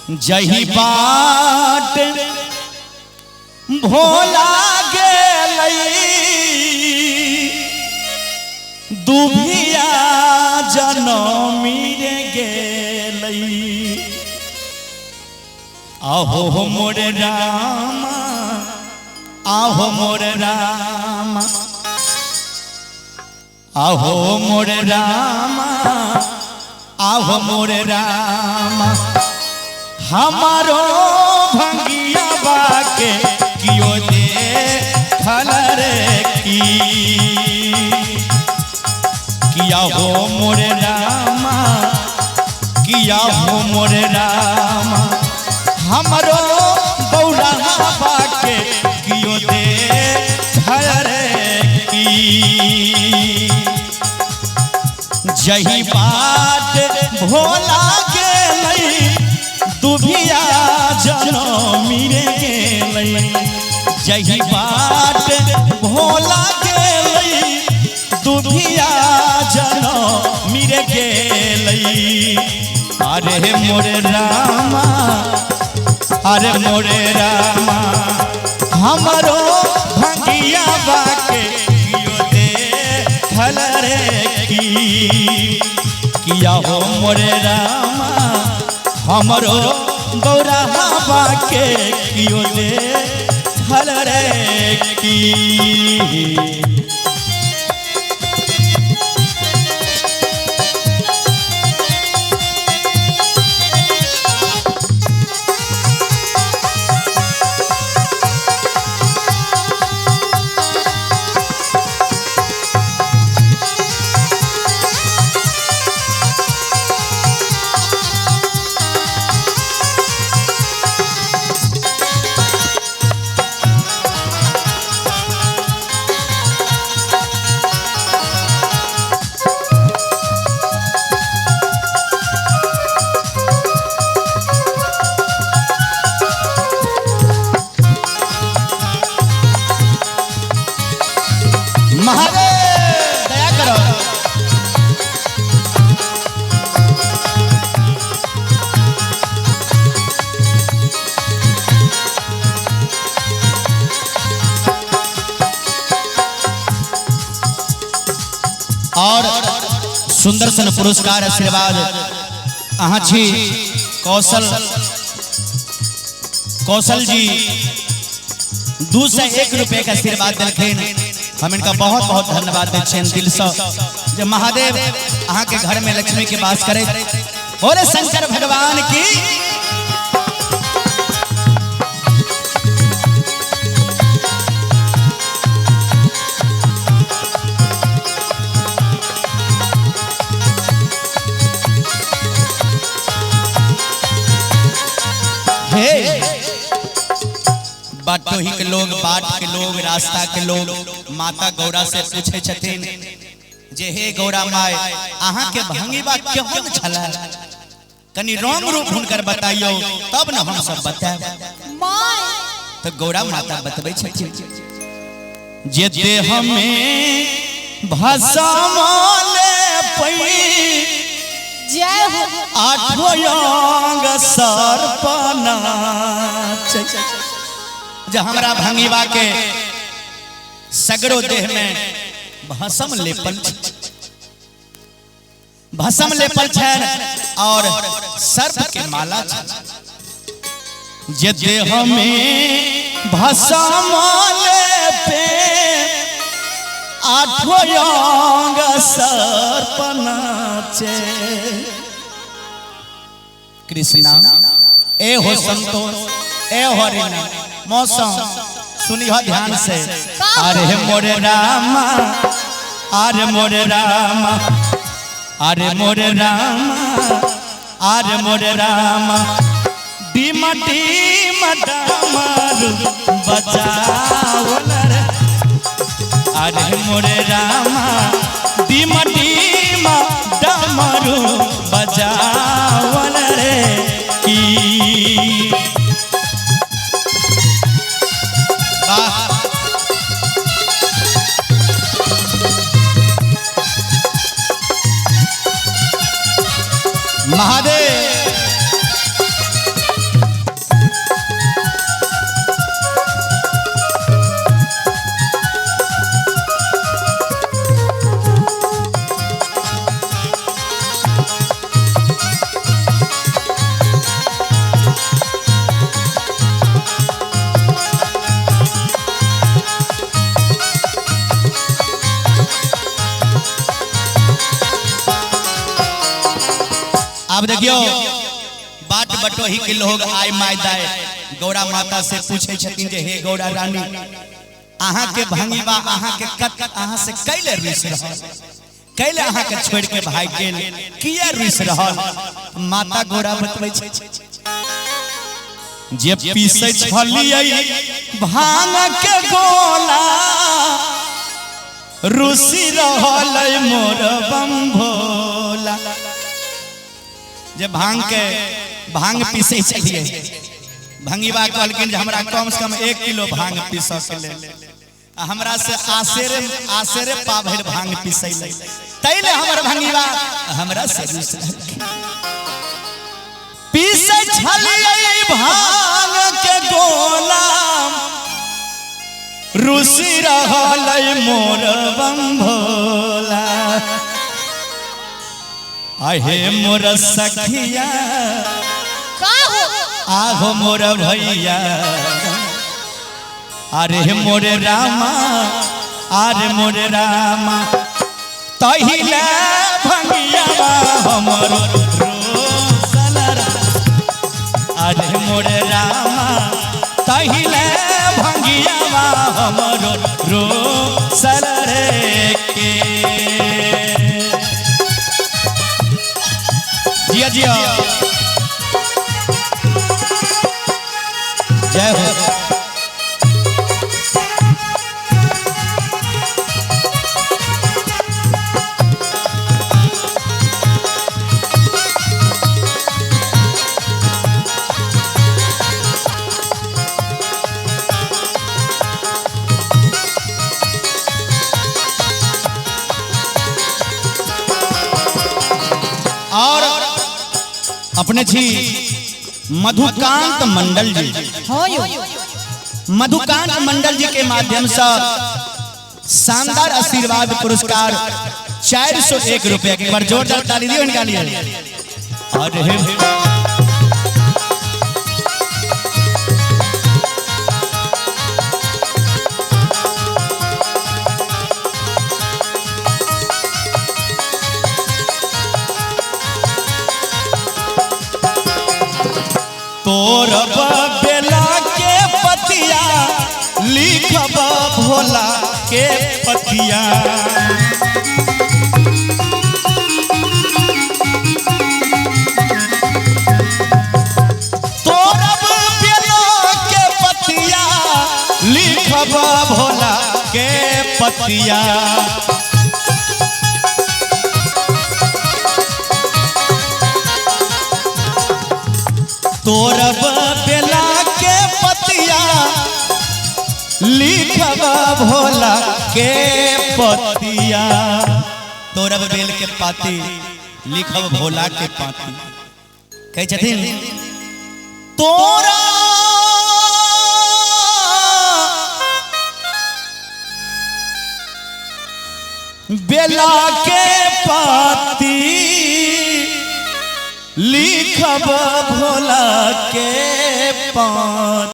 जही बाट भोला गेलै दुभिया जनमी रे गेलै। आहो मोर रामा, आहो मोर रामा, आहो मोर रामा, आहो मोर रामा, हमारो भंगिया बाके कियो दे खलर की। किया हो मोर रामा, किया हो मोर रामा, हमारो बौरा बाके कियो दे खलर की। जही बात भोला गेलै दुभिया जनमी रे गेलै। जही बाट भोला गेलै दुभिया जनमी रे गेलै। अरे मोर रामा, अरे मोर रामा, हमरो भंगिया बाके कियो दे खलरे की। किया हो मोर रामा, हमरो गौरा बाके कियो दे खलरे की। महादेव दया करो। और सुंदर सन पुरस्कार आशीर्वाद अहाँ छी कौशल कौशल जी 201 रुपए का आशीर्वाद दिलखिन। हम इनका बहुत बहुत धन्यवाद दै छियनि दिल से जे महादेव अहाँ के घर में लक्ष्मी के वास करे। बोले शंकर भगवान की। हे बाटोही के लोग, बाट के लोग, रास्ता के लोग माता गौरा से पूछे छथिन जे हे गौरा माय, अहाँ के भंगिबा केहन छला, कनी रंग रूप हुनकर बताइयो तब न हम सब बताएब। तो गौरा माता बतबै छथिन जे देह में भसमले पई जय हो आठो अंग सर्पना। जे हमरा भंगिबा के सगरो देह में भसम लेपल, भसम लेपल छैन और सर्प के माला छै। जे देह में भसम लेपे आठो अंग सर्प नाचे। कृष्णा ए हो संतोष, ए हरिना मौसम सुनिह ध्यान से। अरे मोरे रामा, अरे मोरे रामा, अरे मोरे रामा, अरे मोरे रामा, डीमा डीमा डामर बजाओ रे। अरे मोरे रामा, डीमा डीमा डामरू बजाओ रे की। महादेव। देखियो बाट बटोही के लोग आय my दाय गौरा माता से पूछे छथिन जे हे गौरा रानी अहाँ के भंगीबा अहाँ के कत अहाँ से कैले रुस रहल, कैले अहाँ के छोड़ के भाग गेल, किया रुस रहल? माता गौरा बतबै छै जे पीसै छलियै भांग के गोला रुसी रहल मोर बम भोला। जे भांग के भांग पीसै छलियै, भंगीबा कहलखिन जे हमरा कम से कम 1 किलो भांग पीसऽ के लेल, आ हमरा से आसेरे आसेरे पाभरि भांग पीसै ले, तै ले हमर भंगीबा हमरा से रुस रहलखिन। पीसै छलियै भांग के गोला रुसि रहल मोर बम भोला। आहे मोर सखिया का हो आहो मोर भैया, अरे मोर रामा अरे मोर रामा, तहिले भंगिया हमर रोसल, अरे मोर रामा तहिले भंगिया हमर रोसल रे के। जिया जिया जय हो। और अपने छी मधुकांत मंडल जी, हो यो मधुकांत मंडल जी के माध्यम से शानदार आशीर्वाद पुरस्कार 401 रुपया के। एक बार जोरदार ताली दियो इनका लिए। अरे तोरब बेला के पतिया लिखब भोला के पतिया, तोरब बेला के पतिया लिखब भोला के पतिया। तोरब बेला के पतिया लिखब भोला के पतिया, तोरब बेल के पाती लिखब भोला के पाती। कहै छथिन तोरा बेला के पाती लिखब भोला के पाती।